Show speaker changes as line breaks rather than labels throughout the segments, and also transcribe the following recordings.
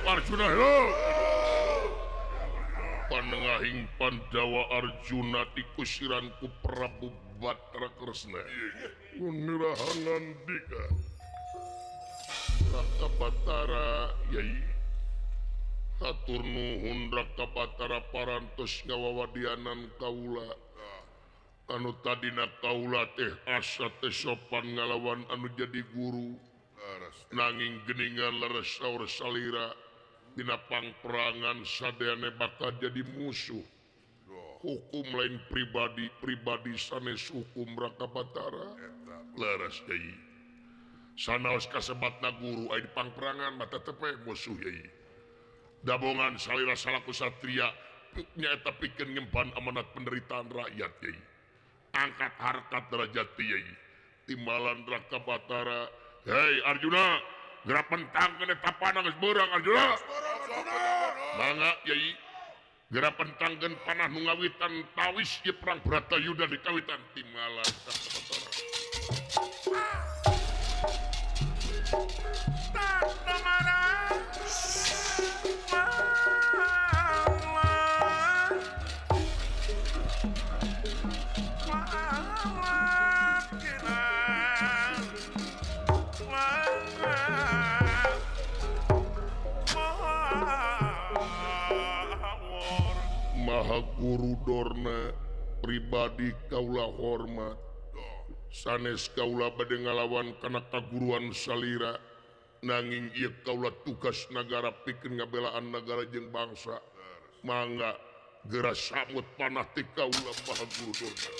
Arjuna hidup. Panengahing Pandawa Arjuna dikusiran ku Prabu Batara Kresna. Nirahangan dika Raka Batara yai. Hatur nuhun Raka Batara parantos ngawawadianan kaula. Anu tadina kaula teh asa teh sopan ngalawan anu jadi guru. Nanging geningan leres saur salira dina pangperangan sadayane bakal jadi musuh. Hukum lain pribadi, pribadi sanes hukum Raka Batara. Leres yai. Sanaos kasebatna guru aya di pangperangan mah tetep we musuh yai. Dabongan salira salaku satria nyaeta pikeun ngemban amanat penderitaan rakyat yai. Angkat harkat derajat yai. Timbalan Raka Batara. Hei Arjuna, gerak pentangkeun eta panah geus beurang Arjuna. Mangga yai. Gerak pentangkeun panah nu ngawitan tawis ieu perang Bratayuda di kawitan timbalan Raka Batara. Maha Guru Dorna pribadi kaula hormat sanes kaula bade ngalawan kana kaguruan salira nanging ieu kaula tugas nagara pikeun ngabelaan nagara jeung bangsa mangga geura samut panah ti kaula Maha Guru Dorna.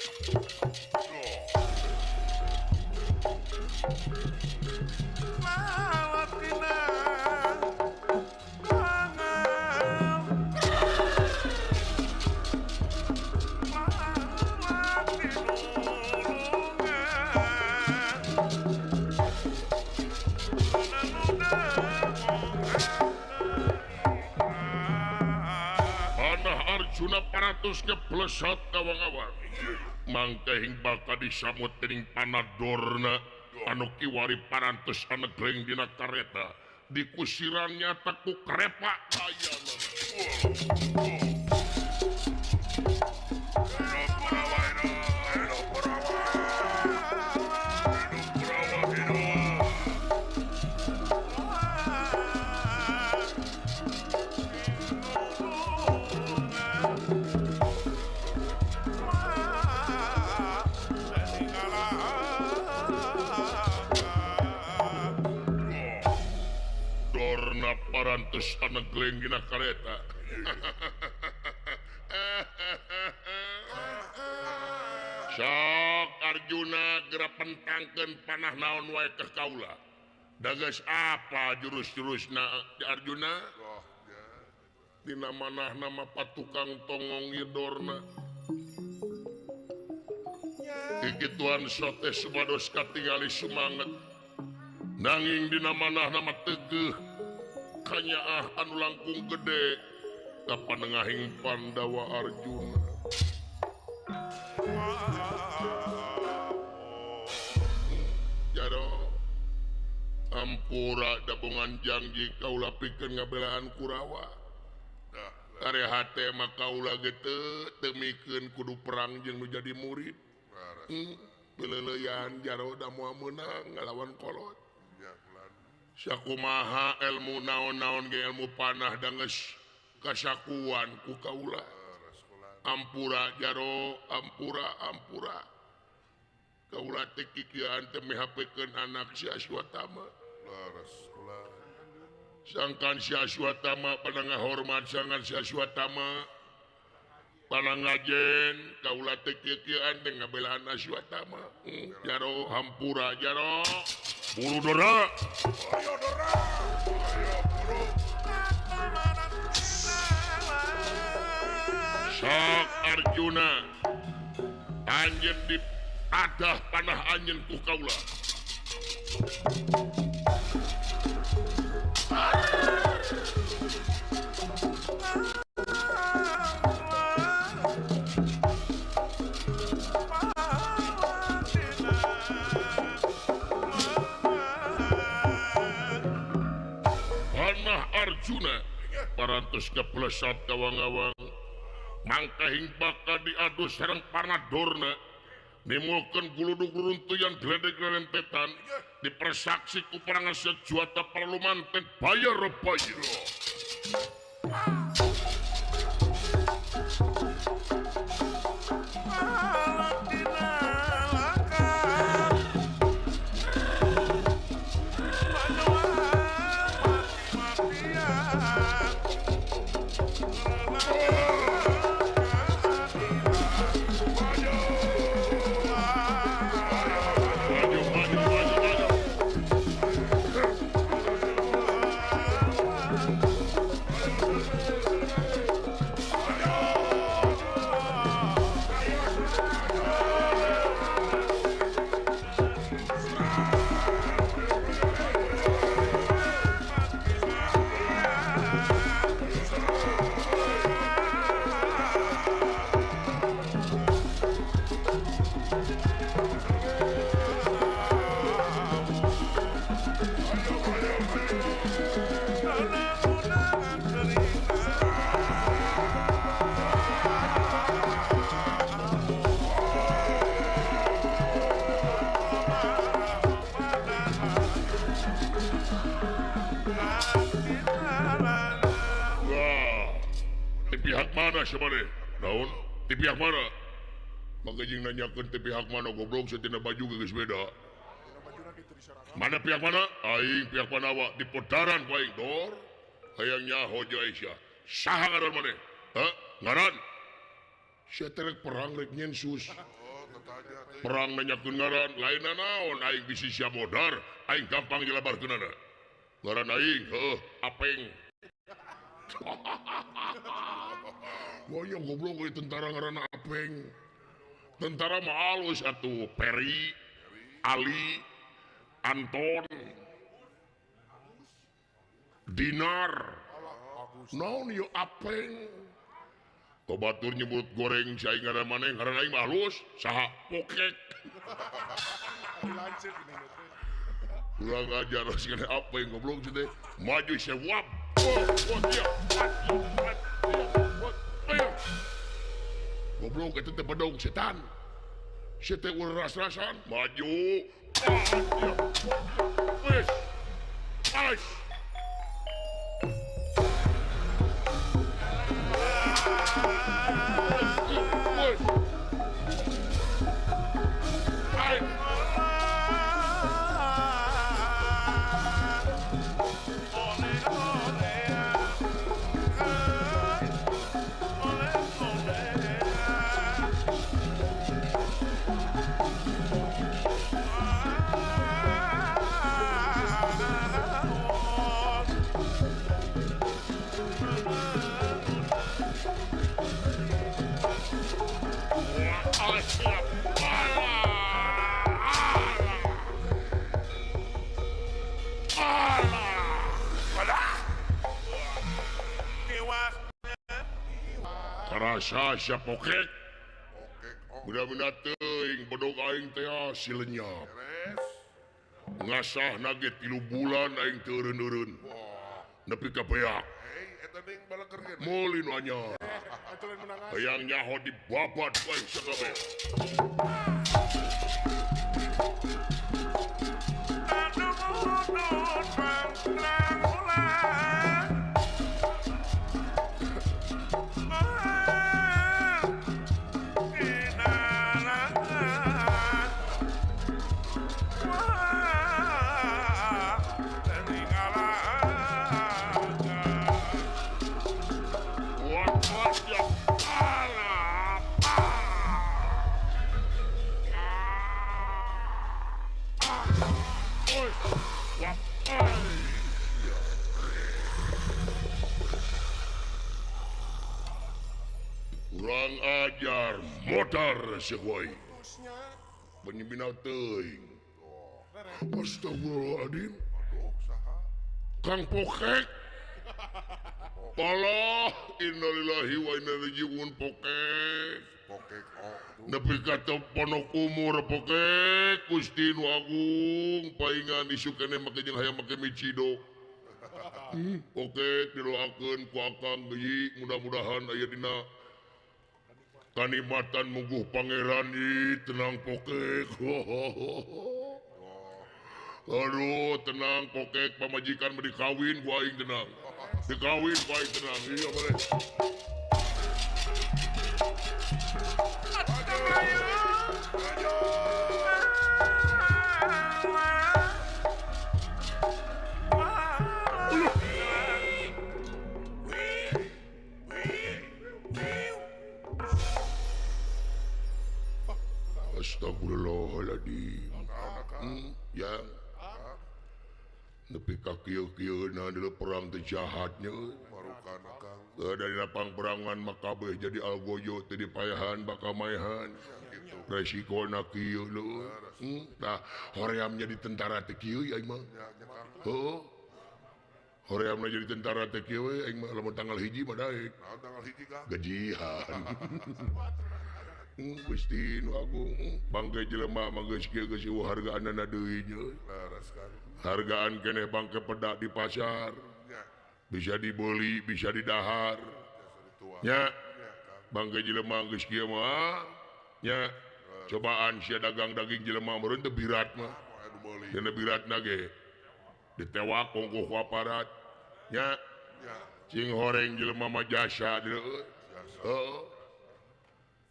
Panah Arjuna paratus keblesat kawang-awang. Mangkehing bakal disamut dening panah Dorna anu kiwari parantos anegreng dina kareta. Dikusiran nyata ku krepa ayana. Parantos anegleng dina kareta. Sok Arjuna geura pentangkeun panah naon wae ka kaula. Da geus apa jurus-jurusna Arjuna? Dina manahna mah patukang tongong ieu Dorna. Kikituan sote supados katingali sumanget. Nanging dina manahna mah tegeuh kanyaah anu langkung gede ka panengahing Pandawa Arjuna. Jaro ampura dabongan janji kaula pikeun ngabelaan Kurawa. Kare hate mah kaula ge teu mikeun kudu perang jeung nu jadi murid. Peleleuyan jaro da moal meunang ngalawan kolot. Sakumaha ilmu naon-naon ge ilmu panah da geus kasakuan ku kaula. Ampura jaro, ampura, ampura. Kaula teh kikieuan teh mihapekeun anak si Aswatama. Sangkan si Aswatama pada ngahormat sangkan si Aswatama pada ngajen kaula teh kikieuan teh ngabelaan Aswatama. Jaro hampura jaro. Buru Dora.
Ayo Dora. Ayo buru.
Sok Arjuna. Anjeun di adah panah anjeun ku kaula. Arjuna parantos keplesat kawang-awang mangkahing bakal diadu sareng panah Dorna nimulkeun guludug runtuyan gledeg rentetan dipersaksi ku perangan sejuata parlumanten bayar bayar. Pihak mana siapa naon di pihak mana makanya nanyakan di pihak mana goblok setina baju geus beda mana pihak mana aing pihak Pandawa di podaran ku aing dor hayang nyaho jeung Aisyah saha ngaran maneh heh ngaran sia teh rek perang rek nyensus perang nanyakeun ngaran lainna naon aing bisi sia modar aing gampang dilabarkeunana ngaran aing heuh Apeng. Wah yang goblok euy tentara ngaranna Apeng. Tentara mah alus atuh Peri, Ali, Anton, Dinar. Naon ieu Apeng? Batur nyebut goreng si aing ngaran maneh ngaran aing mah halus saha pokek. Kurang ajar sih apa yang goblok sih teh maju sewap. Goblok itu teh bedong setan. Si teh ulah ras-rasan maju. Wes. Ais. Karasa sia pokek. Mudah-mudahan teuing bedog aing teh si lenyap. Ngasah nage 3 bulan aing teu eureun-eureun. Nepi ka beak. Meuli nu anyar. Hayang nyaho dibabat ku aing sakabeh. Kurang ajar motor sehuai penyembina teuing. Astagfirullahaladzim. Kang Pokek. Alah, innalillahi wa inna ilaihi rajiun Pokek. Nepi ka teu ponok umur Pokek Gusti nu Agung paingan isuk keneh make jeung hayang make micido. Pokek didoakeun ku Akang deui mudah-mudahan aya dina kanikmatan muguh pangeran ieu tenang Pokek. Aduh tenang Pokek pamajikan mah dikawin ku aing tenang. Dikawin ku aing tenang. Iya boleh. Astagfirullahaladzim. Yang nepi ka kieu-kieuna dulu perang teh jahatnya. Dari lapang perangan mah kabeh jadi algojo teu dipayahan bakal maehan. Resikona kieu leuh. Tah hoream jadi tentara teh kieu aing mah. Heuh. Horeamna jadi tentara teh kieu we aing mah lamun tanggal 1 mah daek.
Tanggal 1 Kang.
Gajihan. Gusti nu Agung bangke jelema mah geus kieu geus eueuh hargaanna deui nya. Hargaan keneh bangke pedak di pasar. Bisa dibeli, bisa didahar. Nya. Bangke jelema geus kieu mah nya. Cobaan sia dagang daging jelema meureun teu birat mah. Dina biratna ge ditewak kongkoh ku aparat. Nya. Cing horeng jelema mah jasa deui. Heuh.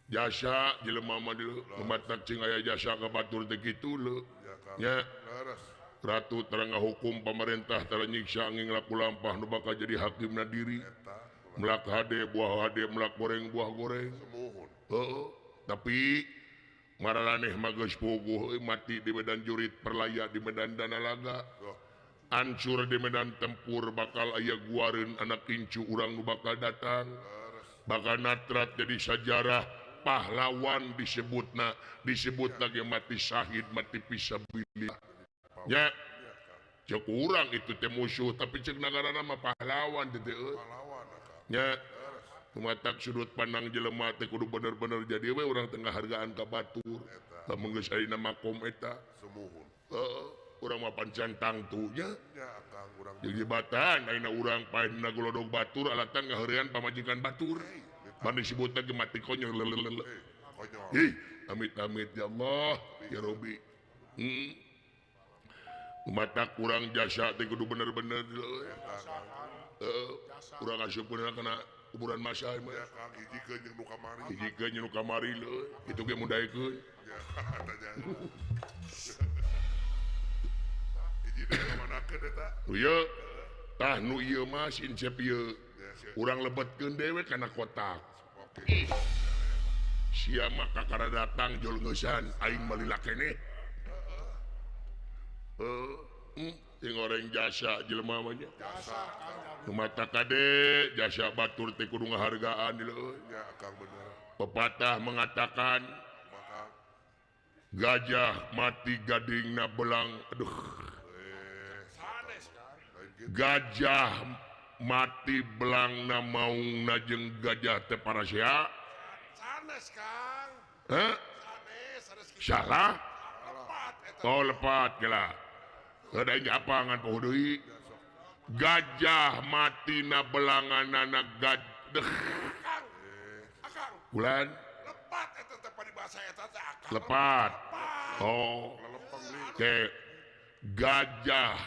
Jasa jelema mah deui matak cing aya jasa ka batur teh kitu leuh. Nya. Ratu tara ngahukum pamarentah tara nyiksa angin laku lampah nu bakal jadi hakimna diri. Melak hade buah hade melak goreng buah goreng. Heuh, tapi mararaneh mah geus puguh mati di medan jurit perlaya di medan danalaga. Ancur di medan tempur bakal aya guareun anak incu urang nu bakal datang. Bakal natrat jadi sajarah pahlawan disebutna, disebut lagi mati syahid mati fisabilillah. Ya, cek urang itu teh musuh tapi cek nagara mah pahlawan teh euy. Nya, Matak sudut pandang jelema teh kudu bener-bener jadi we urang teh ngahargaan ka batur. Lamun geus ayeuna makom eta.
Sumuhun.
Heeh, urang mah pancan tangtu nya.
Nya Kang urang.
Jeung jebatan ayeuna urang paehna golodog batur alatan ngaheurean pamajikan batur. Ban disebutna ge mati konyol.
Konyol.
Ih, amit-amit ya Allah, ya Robi. Matak urang jasa teh kudu bener-bener. Heeh, urang asupkeun kana kuburan masa mah.
Ya Kang hijikeun jeung nu kamari.
Hijikeun jeung nu kamari leuh, kitu ge mudaekeun.
Ya, tanya. Hiji deui kamanakeun eta.
Ieu tah nu ieu mah sincep ieu. Urang lebetkeun dewe kana kotak.
Oke.
Sia mah kakara datang jol ngeusan aing malila keneh. Heeh, ting oreng jasa jelema mah nya.
Jasa Kang.
Mata kade jasa batur teh kudu ngahargaan leuh.
Ya Kang bener.
Pepatah mengatakan
maka
gajah mati gadingna belang. Aduh.
Sanes Kang.
Gajah mati belangna maungna jeung gajah teh parasea.
Sanes Kang.
Heh?
Sanes, sanes kitu.
Salah?
Lepat eta.
Oh lepat gela. Heuh da apa ngan poho deui. Gajah mati na belanganana gajah.
Akang. Akang.
Bulan.
Lepat eta teh paribasa eta teh akang.
Lepat. Oh. Oke. Gajah.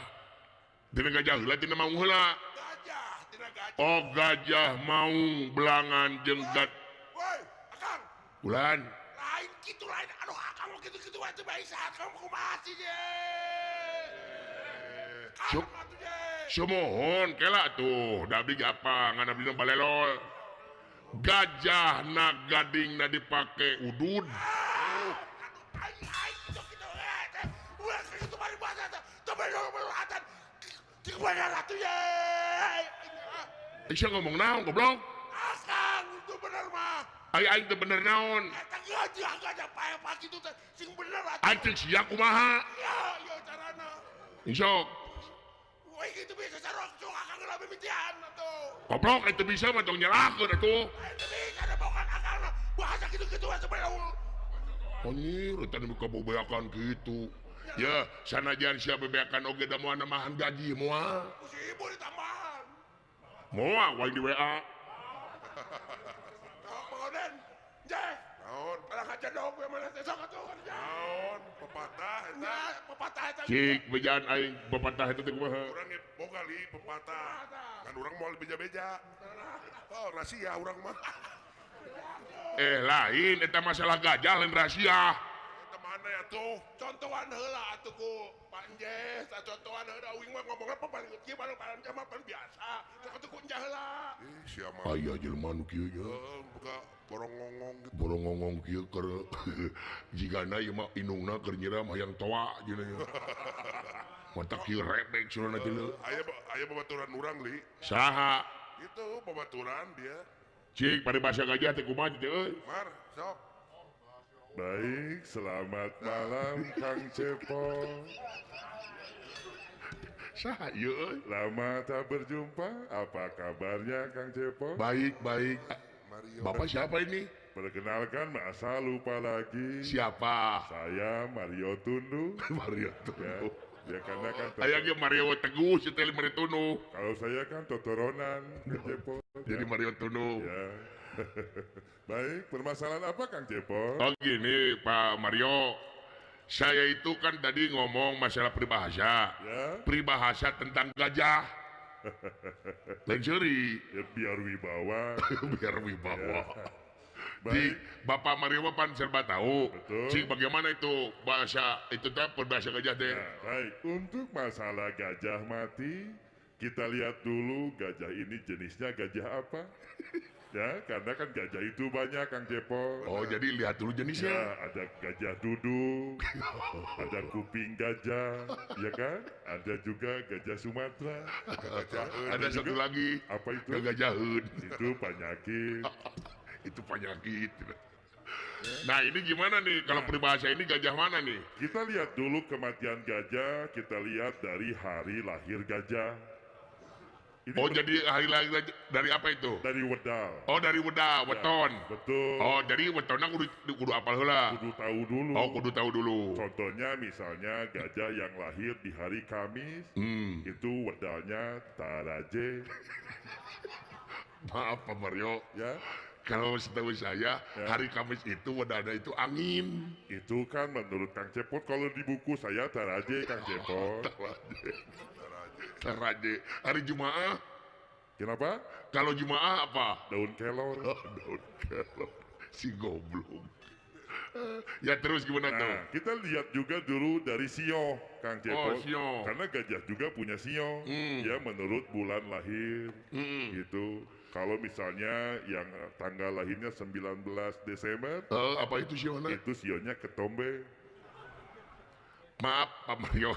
Dina gajah heula tina maung heula.
Gajah, tina gajah.
Oh gajah maung belangan jeung gad.
Woi, akang.
Bulan.
Lain kitu lain. Aduh akang mau kitu-kitu wae teu bae saat kamu kumaha sih ye.
Syuk. Sumuhun kela tuh da abdi apa ngan abdi balelol. Gajah na gading na dipake udud. Isa ngomong naon goblok?
Akang itu bener mah.
Ai aing teu bener naon?
Eta gajah gajah pae kitu teh sing bener atuh.
Aing sia kumaha?
Ya, ieu carana.
Insok.
Woi kitu bisa sarok cuk akang geura mimitian atuh.
Goblok itu bisa mah tong nyalahkeun atuh.
Itu bisa da bokan akang bahasa kitu-kitu atuh bener.
Anjir eta nu kabobeakan kitu. Ya, sanajan sia bebeakan oge da moal namahan gaji moal.
Ku si ibu ditambahan.
Moal wae di WA.
Tong Mang Jeh. Naon? Kalah kajedog we mana teh sok atuh kerja. Naon? Pepatah eta. Pepatah eta.
Cik bejaan aing pepatah eta teh kumaha?
Urang ge boga li pepatah. Kan urang moal beja-beja. Oh, rahasia urang mah.
Lain eta masalah gajah lain rahasia.
Eta mana atuh? Contohan heula atuh ku Pak Enjes, contohan heula uing mah ngomongna paling kieu paling mah pan biasa. Sok atuh ku enjah heula. Ih, sia mah.
Aya jelema nu kieu nya.
Buka borongongong gitu.
Borongongong kieu keur jigana ieu mah indungna keur nyiram hayang toa jeung nya. Matak kieu rebek surana teh.
Aya aya babaturan urang li.
Saha?
Itu babaturan dia.
Cik paribasa gajah teh kumaha teh euy?
Mar, sok.
Baik, selamat malam Kang Cepot.
Saha ieu euy?
Lama tak berjumpa, apa kabarnya Kang Cepot?
Baik, baik.
Mario.
Bapak siapa ini?
Perkenalkan, masa lupa lagi.
Siapa?
Saya Mario Tundu.
Mario Tundu.
Ya, ya karena kan
aya ge Mario Teguh si teh Mario Tundu.
Kalau saya kan totoronan Kang Cepot.
Jadi
ya.
Mario Tundu.
Ya. Baik, permasalahan apa Kang Cepot?
Oh gini Pak Mario, saya itu kan tadi ngomong masalah peribahasa.
Ya?
Peribahasa tentang gajah. Lain seuri.
Ya, biar wibawa.
Biar wibawa.
Ya.
Di Bapak Mario pan serba tahu.
Betul.
Cik bagaimana itu bahasa itu teh peribahasa gajah teh?
Nah, baik, untuk masalah gajah mati, kita lihat dulu gajah ini jenisnya gajah apa? Ya, karena kan gajah itu banyak Kang Cepot.
Oh, jadi lihat dulu jenisnya.
Ya, ada gajah duduk, ada kuping gajah, ya kan? Ada juga gajah Sumatera.
Gajah
ada satu
juga,
lagi.
Apa itu?
Gagajaheun.
Itu penyakit.
Itu penyakit. Nah, ini gimana nih kalau peribahasa ini gajah mana nih?
Kita lihat dulu kematian gajah, kita lihat dari hari lahir gajah. Ini
oh jadi hari lahir dari apa itu?
Dari wedal.
Oh dari wedal, weton.
Ya, betul.
Oh jadi wetona kudu apal heula.
Kudu tahu dulu.
Oh kudu tahu dulu.
Contohnya misalnya gajah yang lahir di hari Kamis, itu wedalnya Taraje.
Maaf Pak Mario.
Ya.
Kalau setahu saya,
ya,
hari Kamis itu wedalnya itu angin.
Itu kan menurut Kang Cepot, kalau di buku saya Taraje Kang Cepot.
Taraje. Taraje. Hari Jumaah?
Kenapa?
Kalau Jumaah apa?
Daun kelor.
Oh, daun kelor. Si goblok. Ya terus gimana
nah,
tuh?
Kita lihat juga dulu dari sio, Kang Cepot.
Oh, sio.
Karena gajah juga punya sio. Ya menurut bulan lahir. Gitu. Kalau misalnya yang tanggal lahirnya 19 Desember,
apa itu sionya?
Itu sionya ketombe.
Maaf Pak Mario,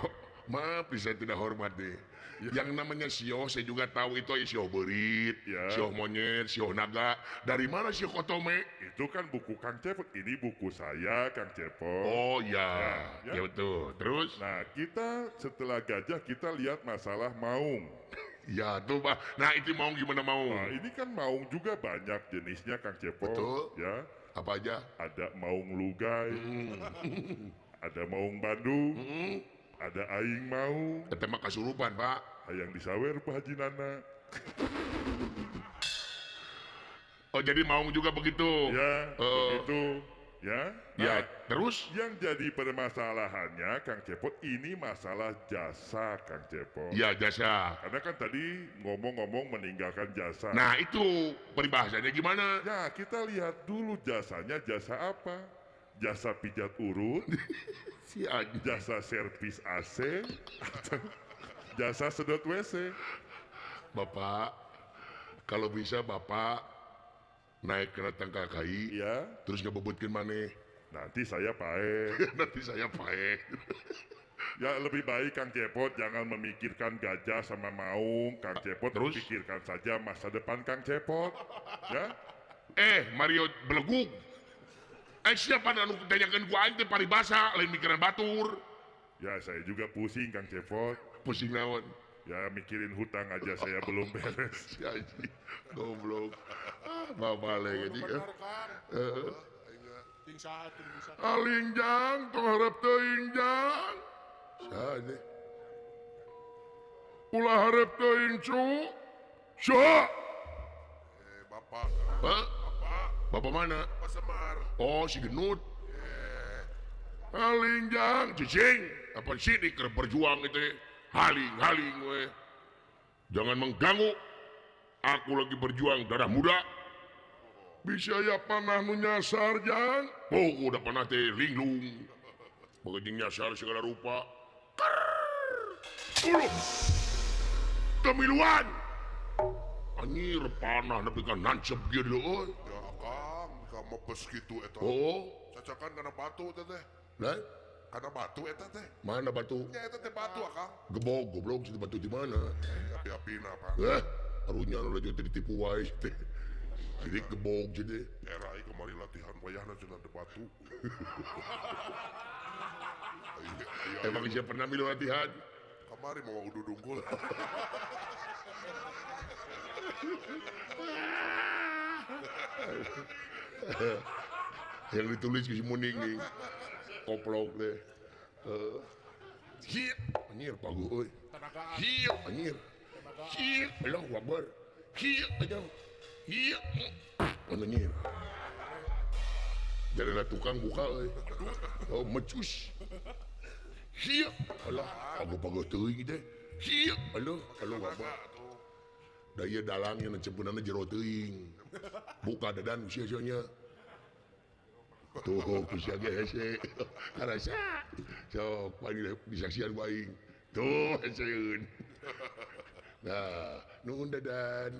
maaf saya tidak hormat deh.
Ya.
Yang namanya sio saya juga tahu itu sio berit,
ya,
sio monyet, sio naga. Dari mana sio kotome?
Itu kan buku Kang Cepot, ini buku saya Kang Cepot.
Oh ya,
nah, ya,
ya betul. Terus?
Nah kita setelah gajah kita lihat masalah maung.
Ya tuh Pak. Nah itu maung gimana maung?
Nah, ini kan maung juga banyak jenisnya Kang Cepot.
Betul.
Ya.
Apa aja?
Ada maung lugai, ada maung Bandung, ada aing maung.
Eta mah kasurupan Pak.
Hayang disawer Pak Haji Nana.
Oh jadi maung juga begitu?
Ya, begitu. Ya, nah,
ya, terus
yang jadi permasalahannya Kang Cepot ini masalah jasa Kang Cepot.
Ya jasa.
Karena kan tadi ngomong-ngomong meninggalkan jasa.
Nah itu peribahasanya gimana?
Ya kita lihat dulu jasanya jasa apa? Jasa pijat urut,
si
jasa servis AC, atau jasa sedot WC.
Bapak, kalau bisa Bapak naik kereta KKI,
ya,
terus ngebebutkin maneh.
Nanti saya pae.
Nanti saya pae.
Ya lebih baik Kang Cepot jangan memikirkan gajah sama maung. Kang Cepot
terus
pikirkan saja masa depan Kang Cepot. Ya.
Mario belegug. Siapa anu tanyakan gua aing teh paribasa lain mikiran batur.
Ya saya juga pusing Kang Cepot.
Pusing naon?
Ya mikirin hutang aja saya belum beres.
Si anjing goblok. Bapak lagi kan. Aling jang, tong harap teuing jang. Saha teh? Ulah harap teuing cu. Saha?
Bapak.
Hah?
Bapak.
Bapak mana?
Bapak Semar.
Oh si genut. Aling jang, cicing. Apa sih keur berjuang itu? Haling, haling we. Jangan mengganggu. Aku lagi berjuang darah muda. Bisa ya panah nu nyasar jang. Oh, udah panah teh linglung. Begitu nyasar segala rupa. Krrr. Kemiluan. Anjir panah nepi ka nancep kieu deui.
Ya Kang, ka mepes kitu eta.
Oh,
cacakan kana batu teh teh.
Lah?
Karena batu eta teh.
Mana batu?
Ya eta teh batu akang.
Gebog, goblok situ batu di mana?
Api-apina Pak.
Karunya nu lagi ditipu wae teh. Jadi gebog jadi.
Era ieu kamari latihan wayahna cenah teh batu.
Emang siapa pernah milu latihan?
Kamari mau udu dungkul.
Yang ditulis si Muning nih. Koplok deh. Hiep, anjir pagu euy. Hiep, anjir. Hiep, Allahu Akbar. Hiep aja. Hiep. Anjir. Jadilah tukang buka euy. Oh, mecus. Hiep, alah, pagu-pagu teuing teh. Hiep, alah, Allahu Akbar. Da ieu dalang yang cencepunana jero teuing. Buka dadan sia-sianya. Tuh, ku sia ge hese. Karasa. Sok panggil disaksian ku aing. Tuh, heseun. Nah, nuhun dadan.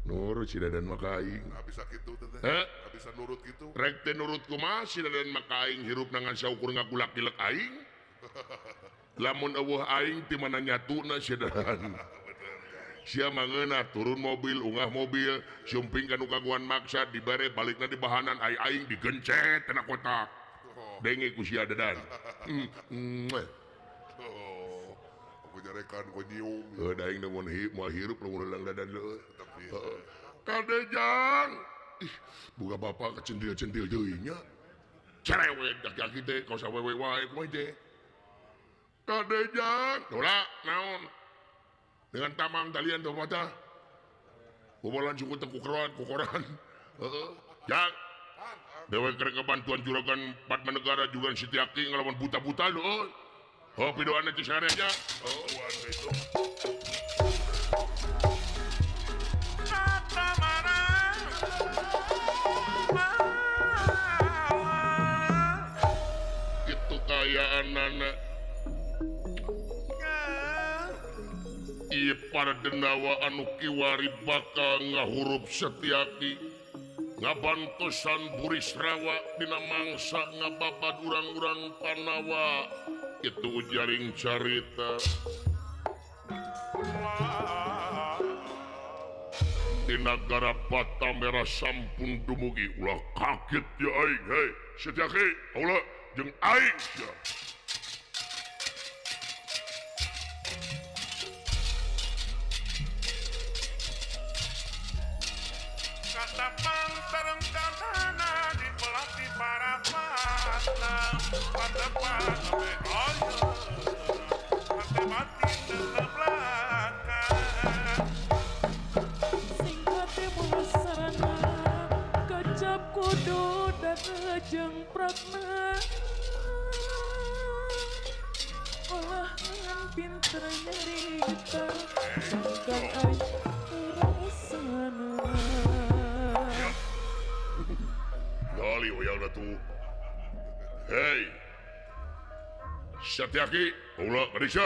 Nurut si dadan mah ka aing.
Nggak bisa gitu teh. Nggak bisa nurut gitu.
Rek teh nurut kumaha si dadan mah ka aing hirup nangan saukur ngakulak-kilek aing. Lamun eueuh aing ti mana nyatuna si dadan. Sia mangeuna turun mobil, ungah mobil, sumping ka nu kaguan maksa dibere balikna di bahanan aing digencet tina kotak. Denge ku sia dadan.
Ku nyarekan ku nyium.
Heuh da aing mun moal hirup lamun heulang dadan leuh. Heeh. Kadejang. Ih, boga bapak kecentil-centil deui nya. Cerewet kaki teh kaos awewe wae kumaha teh. Kadejang, dola naon? Dengan tamang talian tuh mata. Bobolan suku teh kukoran, kukoran. Heeh. Jang. Dewek keur bantuan juragan Padmanegara juga Setiaki ngelawan buta-buta lho. Oh, pidoan teh sare aja. Oh, itu. Itu kayaan anak. Ieu para denawa anu kiwari bakal ngahurup Setiaki. Ngabantosan Burisrawa dina mangsa ngababad urang-urang Panawa. Itu jaring carita. Di nagara Batamera sampun dumugi ulah kaget ya aing hei Setiaki ulah jeung aing sia.
Jeung pragna olah ngan pinter nyarita sangkan aing rasana.
Gali oyang tuh. Hei Setiaki ulah Marisha.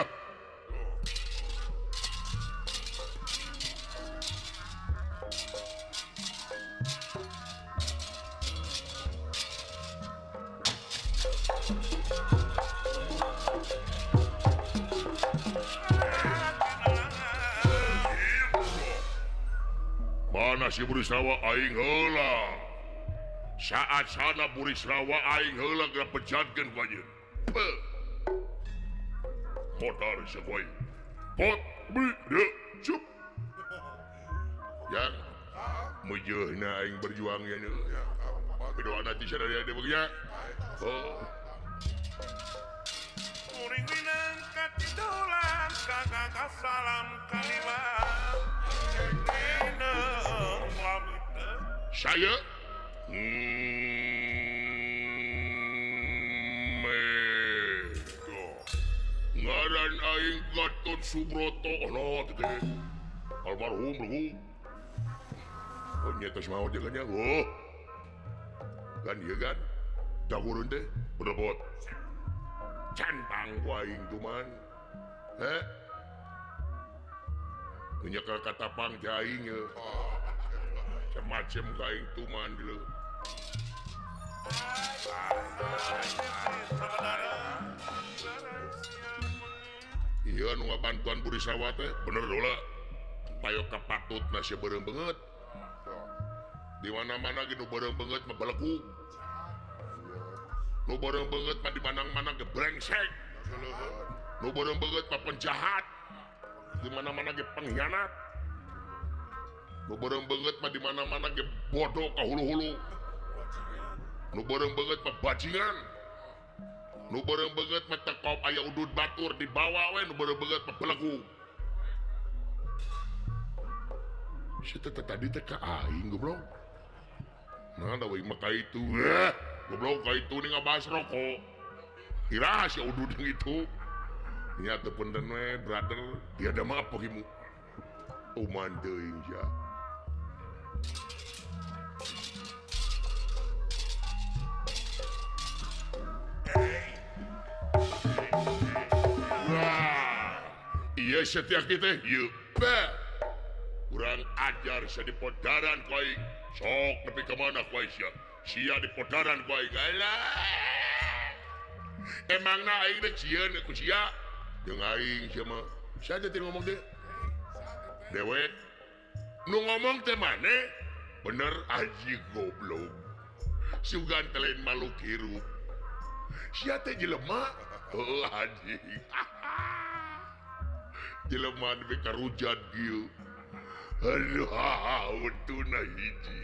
Mana si Burisrawa aing heula. Saat sana Burisrawa aing heula geura pejatkeun ku anjeun. Modar sia ku aing. Pot bi de cup. Yang meujeuna aing berjuang ya. Pidoana ti sadaya deui nya. Oh.
Kuring minang katidulan kagak salam kalima.
Saya ngaran aing Gatot Subroto Allah teh almarhum luhu. Oh nya tos maot jeung nya. Oh. Kan ieu kan dahurun teh berebot. Cantang ku aing tuman. Heh. Nyekel katapang teh aing ye. Macem-macem ka aing tuman dulu. Iya nu ngabantuan Burisrawa teh bener dola. Payo kapatut na sia beureum beungeut. Di mana-mana ge nu beureum beungeut mah beleku. Nu beureum beungeut mah di mana-mana ge brengsek. Nu beureum beungeut mah penjahat. Di mana-mana ge pengkhianat. Nu beureum beungeut mah di mana-mana ge bodoh ka hulu-hulu. Nu beureum beungeut mah bajingan. Nu beureum beungeut mah tekop aya udud batur dibawa we nu beureum beungeut mah belegu. Si teh tadi teh ka aing goblok. Nah da we mah ka itu. Goblok ka itu ni ngabahas rokok. Iraha si udud jeung itu. Nya teu punten we brother, tiada maaf bagimu. Uman teuing sia. Wah, iya Setiaki teh, ieu kurang ajar sia di podaran ku aing. Sok nepi ka mana ku aing sia? Sia di podaran ku aing. Alah. Emangna aing rek sieun ku sia? Jeung aing sia mah. Sia teh ngomong teh. Dewek nu ngomong teh maneh bener aji goblok. Sugan teh lain makhluk hirup. Sia teh jelema. Heuh anjing. Jelema nepi ka rujat kieu. Aduh, huntuna hiji.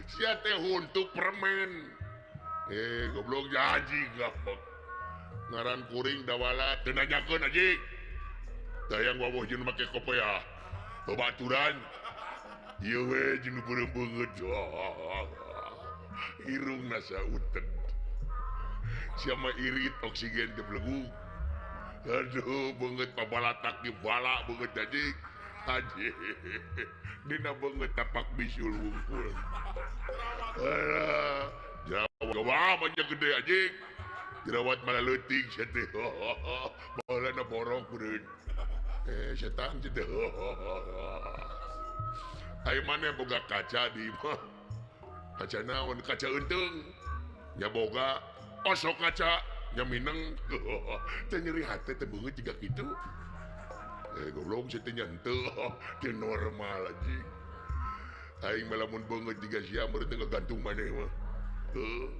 Sia teh huntu permen. Goblok haji gapok. Ngaran kuring dawala teu nanyakeun haji. Dayang wawuh jeung make kopeah. Babaturan. Ieu we jeung nu beureum beungeut. Irungna sauten. Sia mah irit oksigen teu belegu. Aduh, beungeut pabalatak di bala beungeut haji. Haji. Dina beungeut tapak bisul wungkul. Alah, jerawat banyak gede anjing. Jerawat malah leutik sia teh. Baheulana borok beureun. Setan sia teh. Aya maneh boga kaca di imah. Kaca naon? Kaca eunteung. Nya boga osok kaca nya mineng. Teh nyeri hate teh beungeut jiga kitu. Goblok sia teh nya henteu. Teh normal anjing. Aing mah lamun beungeut jiga sia meureun teh ngagantung maneh mah. Heuh.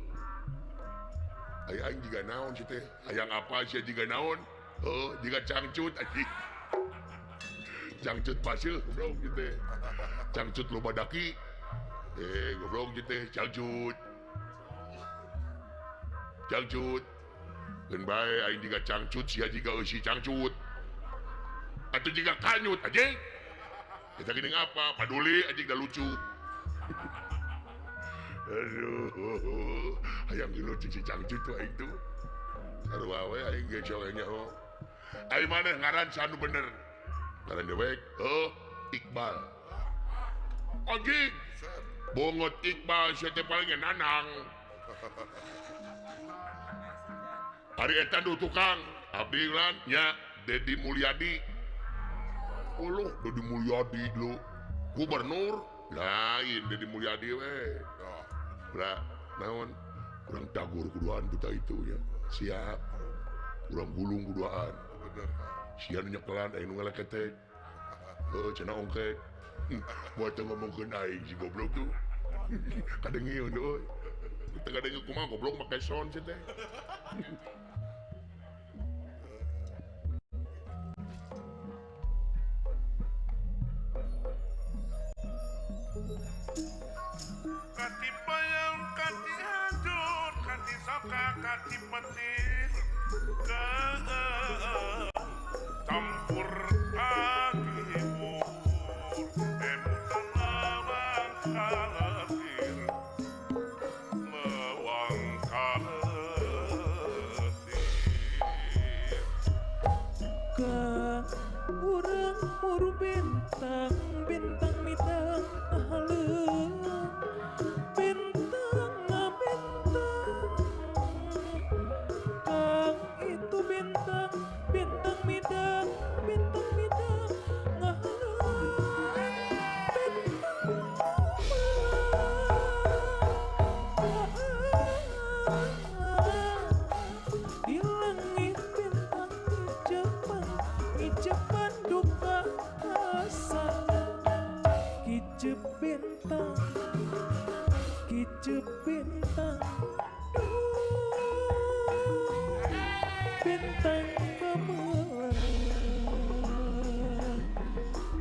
Aing jiga naon sia teh? Hayang apa sia jiga naon? Heuh, jiga cangcut anjing. Cangcut paseuh goblok sia teh. Cangcut loba daki. Goblok sia teh cangcut. Cangcut. Keun bae aing jiga cangcut sia jiga eusi cangcut. Atuh jiga kanyut anjing. Kita gini ngapa? Paduli anjing dah lucu. Aduh, hayang lucu si cangcut tuh aing tuh. Sarua we aing ge sok nyaho. Aing maneh ngaran sanu bener. Ngaran dewek, heuh, Iqbal. Anjing. Bongot Iqbal sia teh paling nanang. Ari eta nu tukang, abdi lan nya Dedi Mulyadi. Uluh, Dedi Mulyadi lu. Gubernur lain Dedi Mulyadi we. Lah, naon? Kurang dagur kuduaan kita itu ya. Siap. Kurang gulung kuduaan. Sia nu nyekelan aing nu ngaleketek. Heuh, cenah ongkek. Buat teu ngomongkeun aing si goblok tuh. Kadengeun euy. Teu kadenge kumaha goblok make sound sia teh.
Kati bayang, kati hancur, kati soka, kati petir, ke campur kaki bur, emutan lawang kaletir, lewang kaletir.
Ka urang muru bintang, bintang mitang ahaleung. Bintang bintang, kang itu bintang, bintang midang, bintang midang ngahalang, bintang di langit bintang kicepan, kicepan duka asana, kicep bintang. Kicep bintang, duh, bintang gemelang.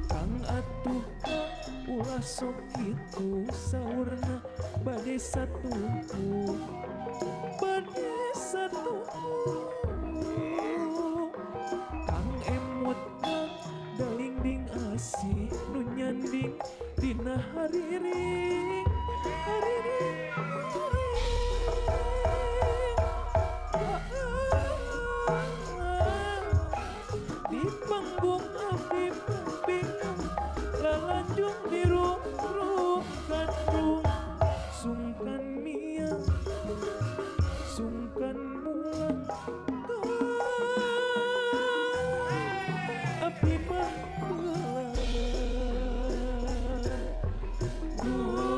Kang atuh kang ulah sok kitu saurna bade satungku, bade satungku. Kang emut kang dalingding asih nu nyanding dina hariring. Di panggung abdi bingung, lalanjung dirung-rung kandung, sungkan miang, sungkan mulang, abdi mah pulang. Duh,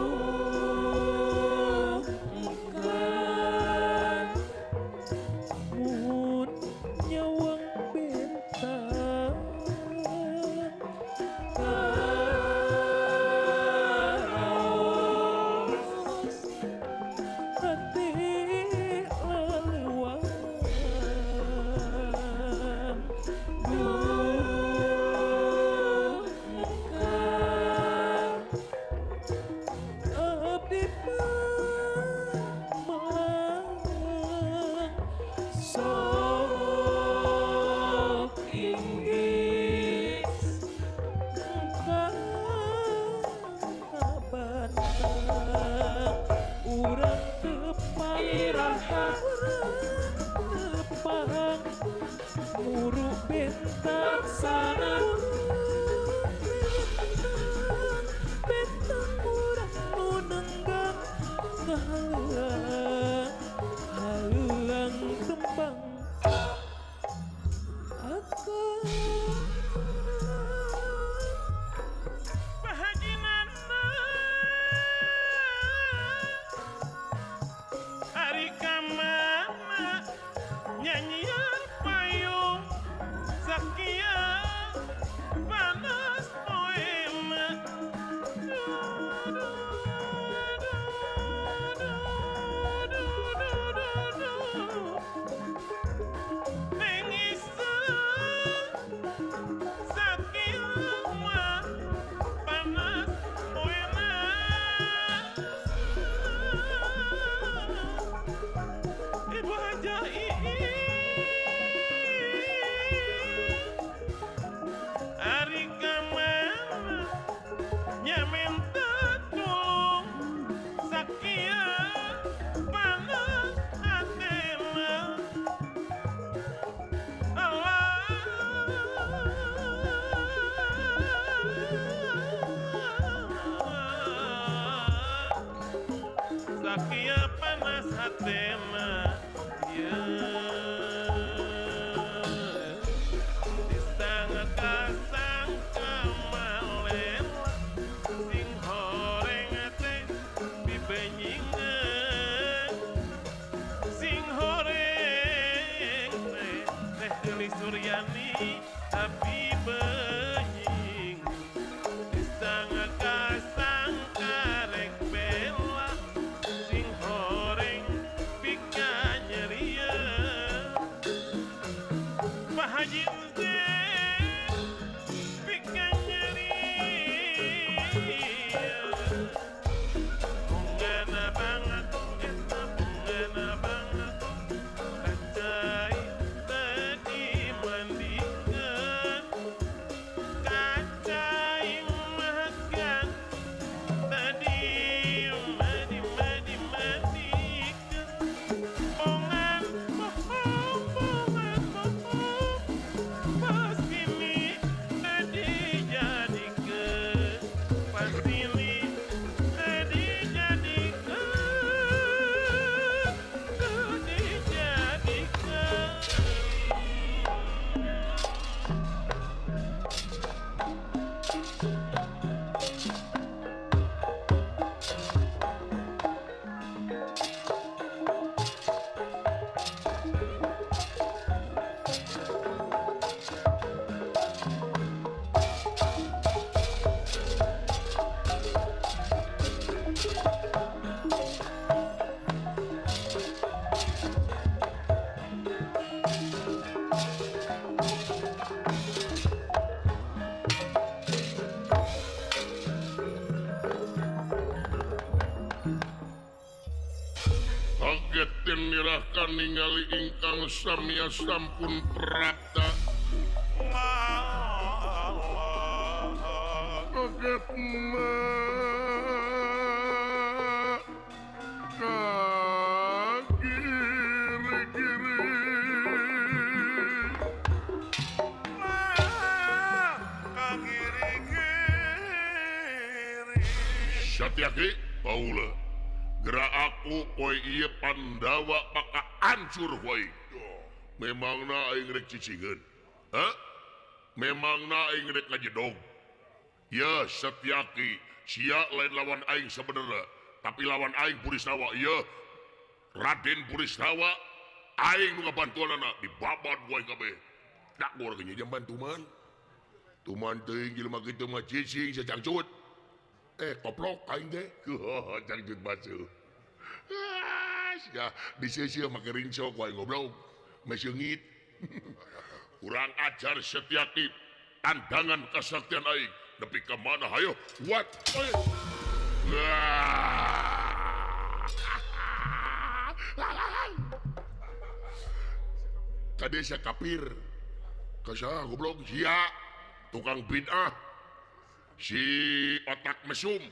Nepang muruk bentang sana bentang murah nu nenggang ngahalang halang tembang akan
nyanyian payung Zakia panas poema Nengisa Zakia panas poema Ibu Haja Ari kamana nyamenta tulung Zakia panas hatena Allah Zakia panas hatena ya Suryani tapi benying disangka sangka rek bela sing horeng pika nyeria Pak Haji teh pika nyeria bungana banget eta bungana banget kacai
Kagetin nirahkan ningali ingkang samia sampun prapta. Kaget kagiri-giri.
Kagiri-giri.
Satyaki Paula. Gerak aku poe ieu Pandawa maka hancur wae. Memangna aing rek cicingeun? Hah? Memangna aing rek ngajedog? Ya Satyaki, sia lain lawan aing sebenarnya, tapi lawan aing Burisrawa. Ya Raden Burisrawa aing nu ngabantuanana dibabat wae kabeh. Tak gor ge jamban tuman. Tuman teuing jelema kitu mah cicing sacangcut. Koplok aing teh. Cangcut basuh. Ya, disia-sia make rincok wae goblok. Meseungit. Kurang ajar Satyaki. Tandangan kasaktian aing. Nepi ka mana hayo? What? Ka desa kapir. Ka goblok sia tukang bid'ah. Si otak mesum.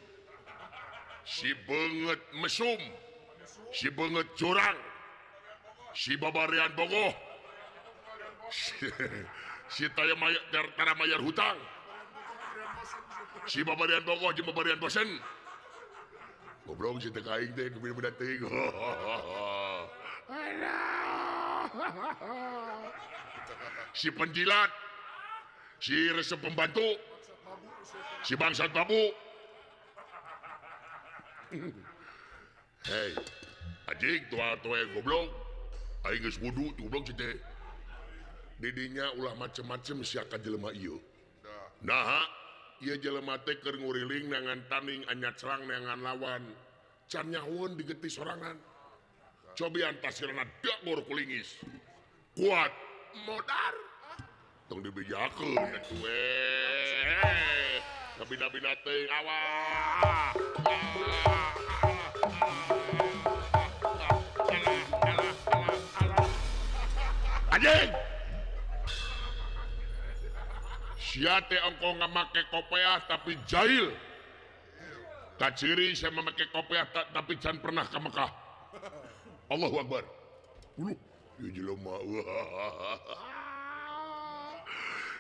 Si beungeut mesum. Si beungeut curang. Si babarian bogoh. Si taya tara mayar hutang. Si babarian bogoh jeung babarian bosen. Goblok si teh ka aing teh kubina teuing. Si penjilat, si resep pembantu, si bangsat babu. Hei, anjing tua-tua goblok. Aing geus wudu goblok si teh. Didinya ulah macem-macem sia ka jelema ieu. Naha, ieu jelema teh keur nguriling neangan tanding anyacrang neangan lawan. Can nyahoeun digetih sorangan. Cobian tasirna dagor kulingis. Kuat modar. Tong dibejakeun atuh we. Kabina-bina teuing awak. Anjing. Sia teh engkau ngamake kopeah tapi jahil. Kaciri saya memakai kopeah tapi can pernah ke Mekah. Allahu Akbar. Uluh, ieu jelema.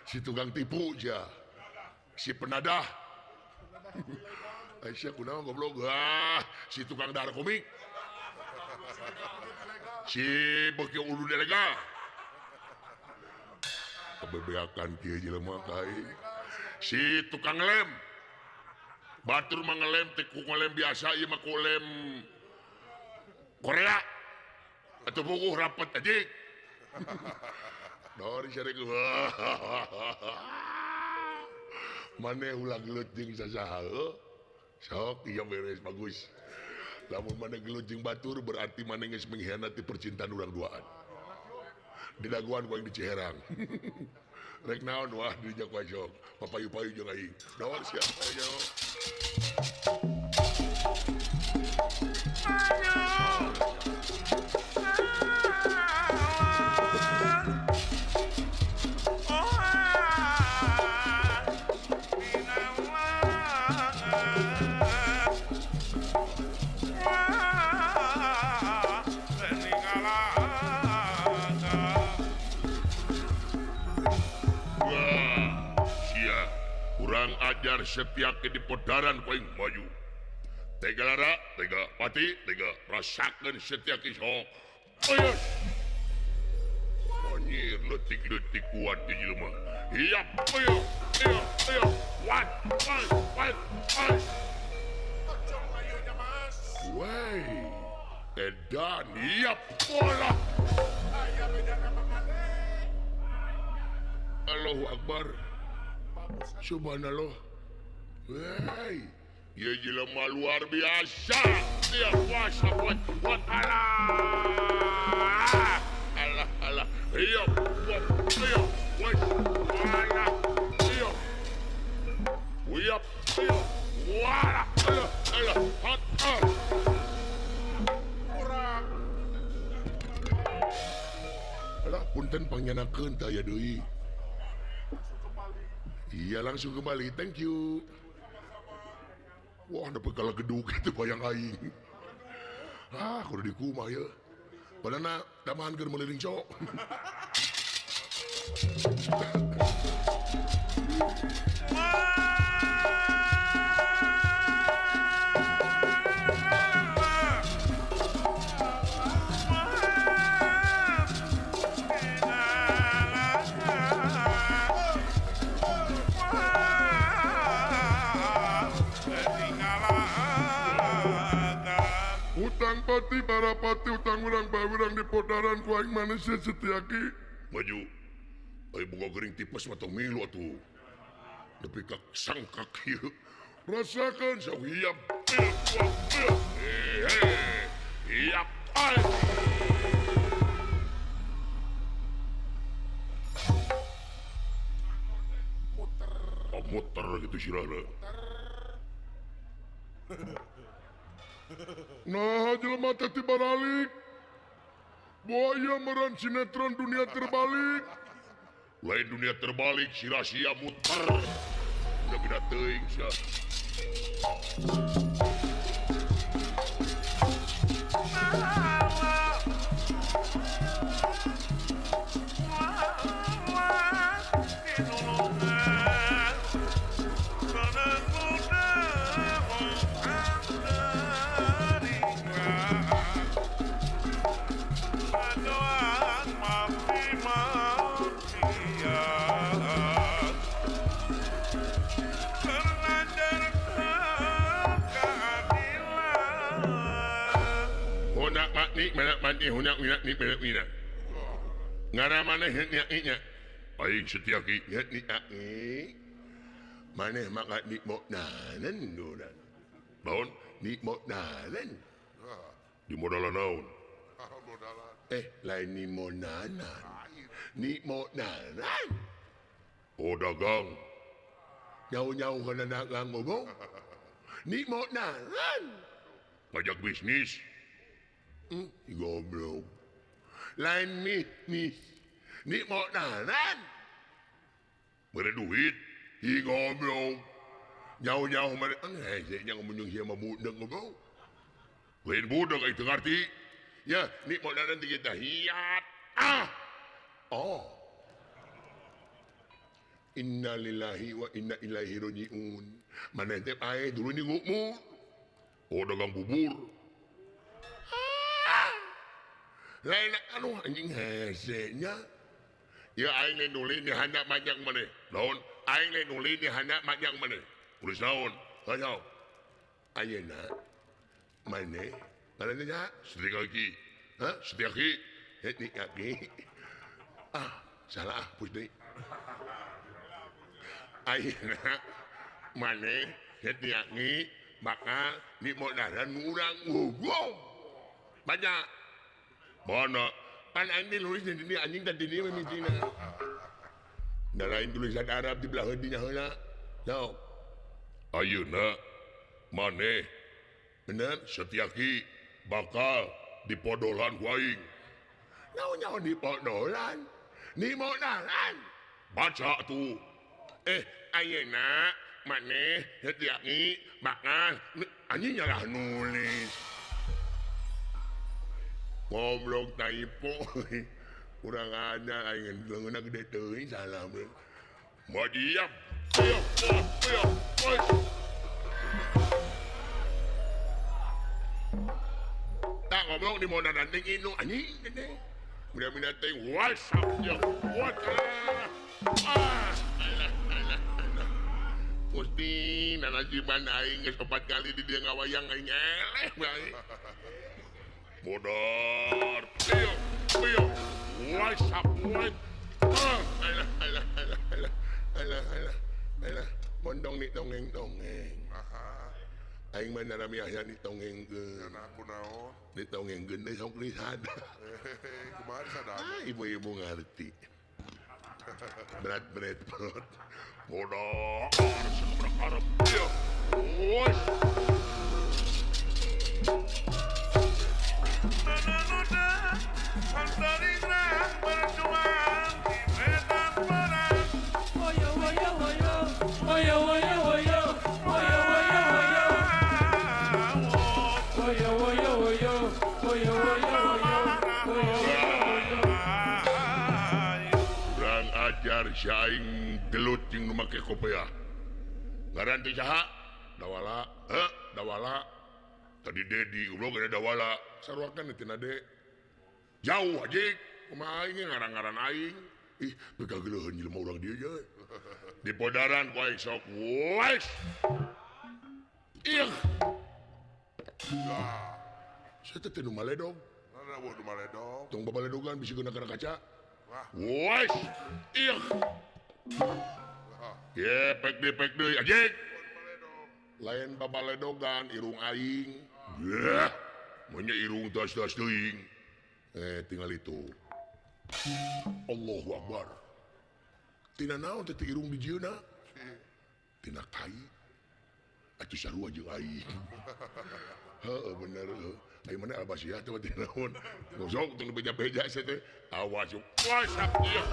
Si tukang tipu ja. Si penadah. Aisyah kunaon goblok. Ah, si tukang dahar komik. Si beuki ulun ilegal. Kebebeakan kieu jelema ka aing. Si tukang lem. Batur mah ngelem teh ku ngelem biasa ieu mah ku lem Korea. Atuh bukuh rapet anjing. Dor syarek. Maneh ulah gelut jeung sasaha heuh. Sok ieu beres bagus. Lamun maneh gelut jeung batur berarti maneh geus mengkhianati percintaan urang duaan. Didagoan ku aing di Ciherang. Rek naon wah dinya ku sok. Papayu-payu jeung aing. Dor sia ayo. Ajar Setiaki di podaran ku aing maju. Tega lara, tega pati, tega rasakeun Setiaki sok. Ayos. Anjir leutik-leutik kuat di jelema. Hiap, ayo, ayo, ayo. Wat, wat, wat, wat. Wey, edan, hiap, bola. Allahu Akbar. Subhanallah. Wey, ieu jelema luar biasa. Dia kuasa buat buat Allah. Allah Allah. Iya, iya, wes. Allah. Iya. Iya, iya. Wala, Allah, Allah. Hat. Kurang. Alah punten pangyanakeun teh aya deui. Iya langsung kembali, thank you. Wah, nepi ka gedug kitu bayang aing. Ah, kudu dikumah ya. Padahal damahan keur meliling cok. Utang pati barapati utang urang bawirang di podaran ku aing manusia Setiaki. Maju. Aing boga gering tipes mah tong milu atuh. Nepi ka sangkak ieu. Rasakeun sawiap. Hiap. Muter. Oh, muter gitu sirahna. Nah, jelema teh tibaralik. Buaya meureun sinetron dunia terbalik. Lain dunia terbalik, sira-sia muter. Udah beda teuing sia. ni mana mani huna wina ni mana wina. Ngaran maneh nya nya. Aing Setiaki nya ni aki. Maneh maka ni modalan dolan. Naon ni modalan? Di modalan naon? Lain ni modalan. Ni modalan. Oh dagang. Jauh-jauh kana dagang ngomong. Ni modalan. Ngajak bisnis. Goblok. Lain bisnis. Ni modalan. Mere duit. Hi goblok. Jauh-jauh mere hese nya ngomong sia mah budak goblok. Lain budak aing teu ngarti. Ya, ni modalan teh kita hiat. Ah. Oh. Innalillahi wa inna ilaihi rajiun. Maneh teh paeh dulu ni ngukmu. Oh dagang bubur. Ah. Lain aduh anjing hese nya. Ya aing lain nulis di handap majang maneh. Naon? Aing lain nulis di handap majang maneh. Tulis naon? Hayo. Ayeuna maneh ngaranna nya Setiaki. Hah? Setiaki. Setiaki. Ah, salah hapus deui. Ayeuna maneh Setiaki bakal di modalan urang goblok. Banyak. Mana? Pan aing nulis di dieu anjing tadi dieu mimitina. Da lain tulisan Arab di belah dinya heula. Sok. Ayeuna maneh bener Setiaki bakal dipodolan ku aing. Naon nyaho dipodolan? Di modalan. Baca tuh. Ayeuna maneh Setiaki bakal anjing nyalah nulis. Goblok typo. Kurang ajar aing leungeunna gede teuing salah we. Madiap. Tak goblok di modalan teh inu anjing gede. Mudah-mudahan teh WhatsApp ya. What? Ah, alah alah alah. Gusti nanajiban aing geus 4 kali di dieu ngawayang aing eleh bae. Modar, piyo, piyo, WhatsApp, what? Ah, alah, alah, alah, alah, alah, alah, alah, mondong ni dongeng dongeng. Aing mah naramiahnya ni dongengkeun.
Aku naon?
Ni dongengkeun teh sok disada.
Kumaha disada?
Ah, ibu-ibu ngarti. Berat berat perut. Modar, sekebrek Arab, piyo, wes.
Oyo oyo oyo oyo oyo oyo oyo oyo oyo oyo oyo oyo oyo oyo.
Kurang ajar si aing gelut jeung nu make kopiah. Ngaran teh saha? Dawala. Heh, Dawala. Tadi Dedi goblok ada Dawala. Saruakan tina de. Jauh aja, kumaha aing ngarang-ngaran aing. Ih, begageleuheun jelema urang dieu ye. Di podaran ku aing sok wes. Ih. Saya teh nu maledog.
Mana nu maledog?
Tong babaledogan bisi geuna kana kaca. Wes. Ih. Ye, pek deui anjing. Lain babaledogan irung aing. Yeh. Mun irung tas-tas teuing. Tinggal itu. Allahu Akbar. Tina naon teh irung dijieuna? Tina kai. Atuh sarua jeung aing. Heuh bener heuh. Aing mana albasiah teh tina naon? Sok tong beja-beja sia teh. Awas WhatsApp ieu.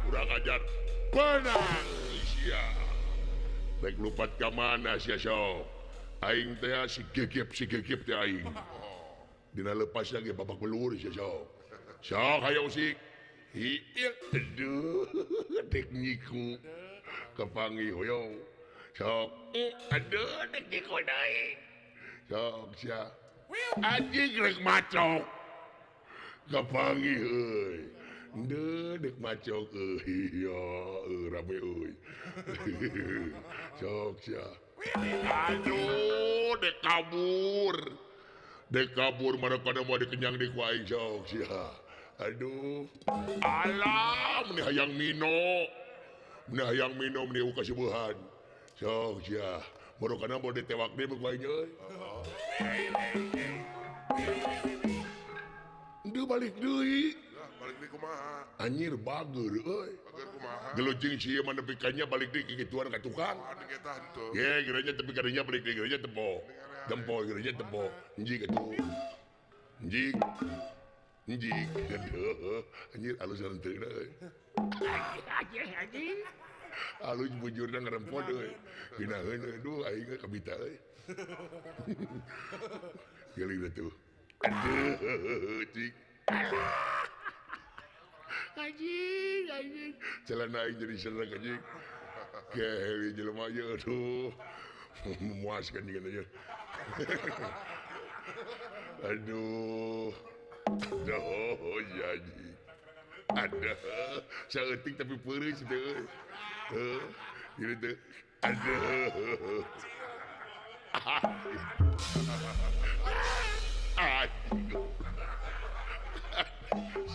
Kurang ajar. Penang sia. Rek lupat ka mana sia sok? Aing teh si gegep teh aing. Dina lepas lagi babak belur sia sok. Sok hayo usik. Ieu aduh dek nyiku. Kapanggih hoyong. Sok aduh dek nyiku deui. Sok sia. Anjing rek macok. Kapanggih euy. Ndeu dek macok euy. Ya rame euy. Sok sia. Aduh dek kabur. Dek kabur marokana moal dikenyang deui ku aing sok sia. Aduh. Alah meni hayang mino. Meni hayang mino meni kasibuhan. Sok sia. Marokana moal ditewak deui ku aing euy. Deui balik deui.
Balik deui kumaha?
Anjir bager euy.
Bager kumaha?
Gelujing sia mah nepi ka nya balik deui kikituan ka tukang. Ye, gerenya tepi kadinya balik deui gerenya tempo. Tempo gerenya tempo. Njik atuh. Njik. Njik. Aduh, anjir alus renteuna euy. Anjing. Alus bujurna ngarempod euy. Geunaheun aduh aing ge kabita euy. Geuling atuh. Aduh, cik. Anjing, anjing. Celana aing jadi seneng anjing. Geli jelema ieu aduh. Memuaskan jeung aja. Aduh. Aduh, jadi. Aduh, saeutik tapi peureuy teh euy. Heuh, ieu teh. Aduh. Anjing.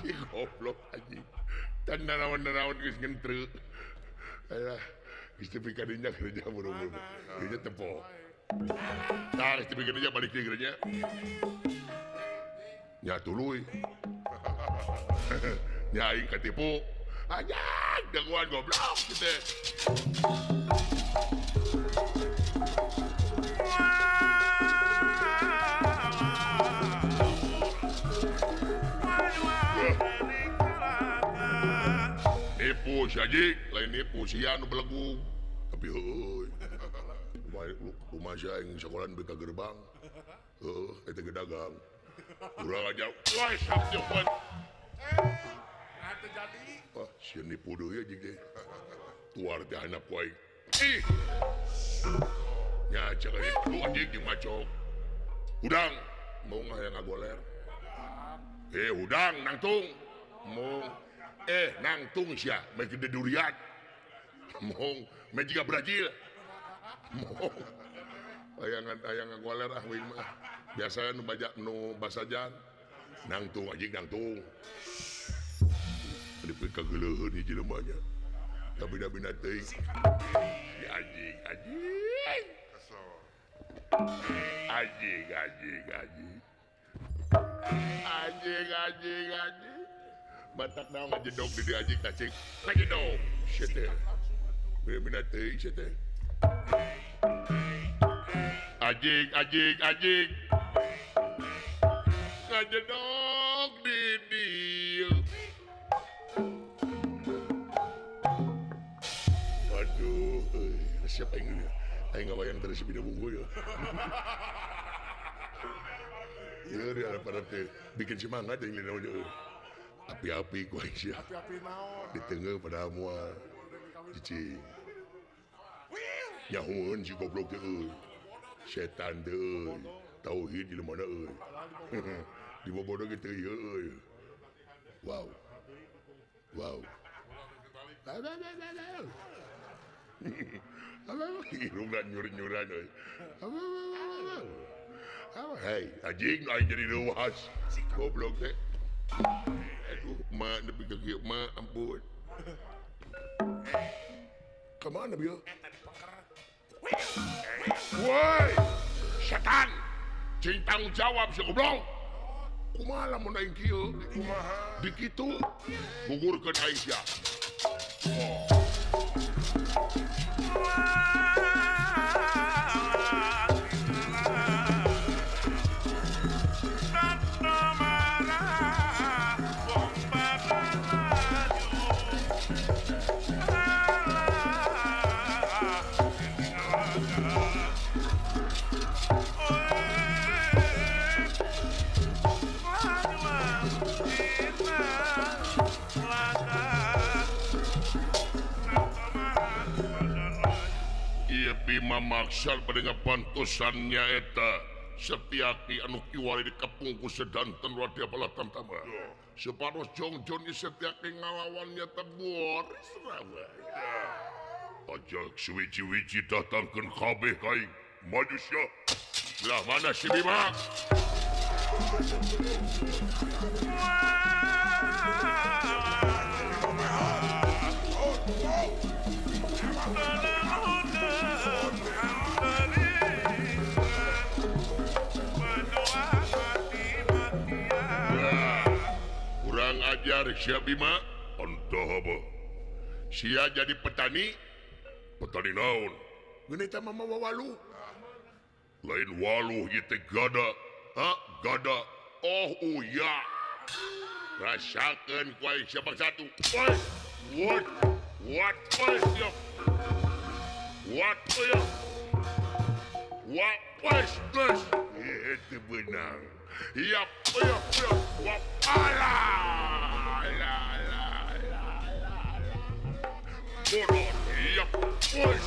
Si goblok anjing. Tan naraon-naraon geus ngentreu. Alah, geus tepi ka dinya kerja buru-buru. Kerja tempo. Tah geus tepi ka dinya balik deui kerja. Nya tuluy. Nya aing katipu. Anjing, daguan goblok kitu. Nipu si anjing, lain nipu sia nu belegug. Tapi heueuy. Rumah sia aing sakolan beuka gerbang. Heueuh, eta ge dagang. Urang aja, woi sok cepat.
Nah teu jadi.
Wah, sia nipu deui anjing teh. Tuar teh handap ku aing. Ih. Nya cek aing, lu anjing jeung macok. Hudang, mau hayang ngagoler. Eh, hudang nangtung. Mong nangtung sia, meh gede durian. Mong, meh jiga Brazil. Mong. Ayangan ayang ngagoler ah wing mah. Biasa nu bajak nu basajan. Nangtung anjing nangtung. Dipeun kageuleuheun hiji jelema nya. Kabina-bina teuing. Si anjing, anjing. Anjing, anjing, anjing. Anjing, anjing, anjing. Batak naon ngajedog di dieu anjing tacing. Ngajedog. Sia teh. Bina-bina teuing sia teh. Anjing, anjing, anjing. Ngajedog di dieu. Aduh, euy, resep aing ieu. Aing ngabayang terus bina bungku ya. Ieu di harapan teh bikin semangat aing lina euy. Api-api ku aing sia.
Api-api naon?
Diteunggeul padahal moal. Cicing. Nyahueun si goblok teh euy. Setan teh euy. Tauhid jelema na euy. Dibobodo ge teu ieu euy. Wow. Wow. Irungna nyur-nyuran euy. Hei, anjing aing jadi leuwas. Goblok teh. Aduh, mak nepi ka kieu mak ampun. Ka mana bieu? Woi, setan. Cing tanggung jawab si goblok. Kumaha lamun aing kieu?
Kumaha?
Di kitu gugurkeun aing sia. Oh. Bima maksar pada pantosannya eta Setiaki anu kiwari di kapungku sedanten Radia Balatamtama. Separos jongjon Setiaki ngalawannya teboris rawa. Ajak suwiji-wiji datangkeun kabeh kaing manusia. Lah mana si Bima? Kurang ajar sia Bima. Entah sia jadi petani. Petani naon? Geuni teh mah mawa waluh. Lain waluh ieu teh gada. Ha, gada. Oh uya. Rasakeun ku aing sia bangsa satu. Oi. What? What? Oi, siap. What? Oi. What? Wes, itu benar. Yap, yap, yap. Wap, alah, alah, alah, alah, alah. Bodoh, yap, wes.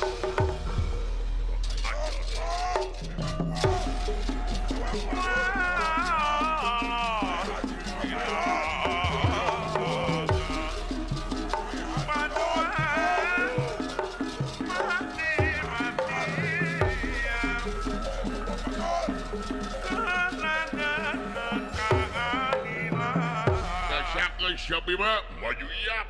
Siap Bima, maju yap.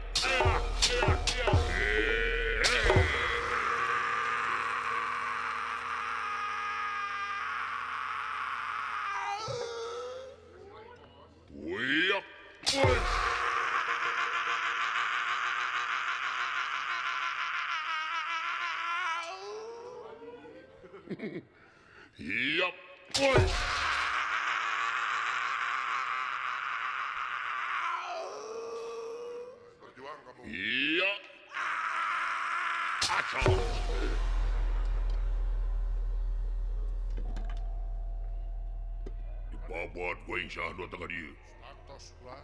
Yap. Yap. Iya. Acau. Dibabat gua ing sahdu tengah dieu.
Atos ulah.